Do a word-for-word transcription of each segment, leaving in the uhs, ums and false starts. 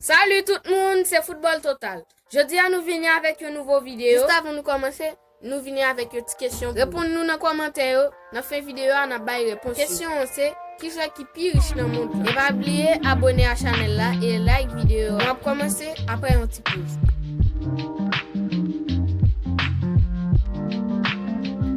Salut tout moun, se Foutbòl Total. Jodi a nou vini avèk yon nouvo videyo. Jis avan nou kòmanse, nou vini avèk yon ti kesyon pou nou. Reponn nou nan kòmantè yo. Nan fen videyo a, n ap bay repons yo. Kesyon an se, ki jwè ki pi rich nan mond lan? E pa bliye abone a chanèl la e like videyo a. Nou ap kòmanse apre yon ti poz.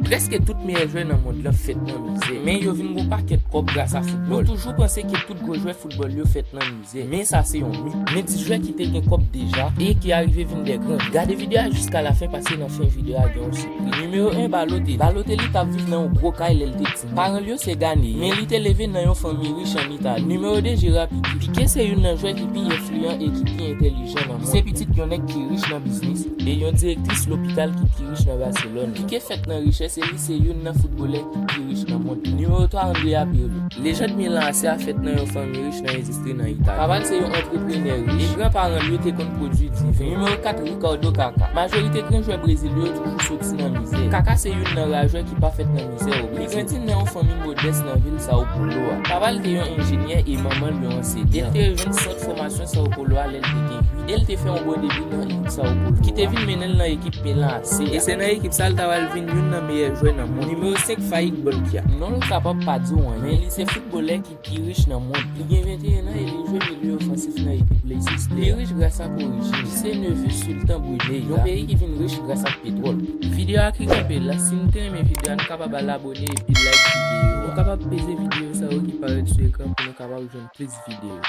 Prèske tout meyè jwè nan mond lan fèt nan mizè, men yo vin gon pakèt kòb gras a foutbòl. Nou toujou panse ke tout gwo jwè foutbòl yo fèt nan mizè, men sa se yon mit. Men ti jwè ki te gen kòb deja e ki arive vin dè gran. Gade videyo a jiska lafen, paske nan fen videyo a gen yon sipriz. Nimewo en, Balotelli. Balotelli t ap viv nan yon gwo kay lè l te timoun. Paran l yo se Ghaneyen, men li te leve nan yon fanmi rich ann Itali. Nimewo de, Gerard Piqué. Piqué se youn nan jwè ki pi enfliyan e ki pi entèlijan nan mond. Se pitit yon nèg ki rich nan biznis e yon direktris lopital ki pi rich nan Baselòn. Piqué fèt nan richès e li se youn nan foutbolè ki pi rich nan mond. Nimewo twa, Andrea Pirlo. Lejand Milan A C a fèt nan yon fanmi rich nan endistri nan Itali. Papa l se yon antreprenè rich e granparan l yo te konn pwodui diven. Nimewo kat, Ricardo Kaká. Majorite gran jwè Brezil yo toujou soti nan mizè. Kaká se youn nan ra jwè ki pa fèt nan mizè o Brezil. Li grandi nan yon fanmi modès nan vil São Paulo a. Papa l te yon enjenyè e manman l yon anseyan. E l te rejwenn sant fòmasyon São Paulo a lè l te gen uit. E l te fè yon bon debi nan ekip São Paulo a, ki te vin mennen l nan ekip Milan A C a. E se nan ekip sa a l ta pral vin youn nan meyè jwè nan mond. Nimewo senk, Faik Boualkia. Non l kapab pa di w anyen, men li se foutbolè ki pi rich nan mond. Li gen venteyen an e li jwe milye ofansif nan ekip Leicester. Li rich gras ak orijin. Li se neve Sultan Brunei, yon peyi ki vin rich gras ak petwòl. Videyo a ki kanpe la. Si nou te renmen videyo a, nou kapab al abone epi like videyo a. Nou kapab peze videyo sa yo ki parèt sou ekran pou nou kapab jwenn plis videyo.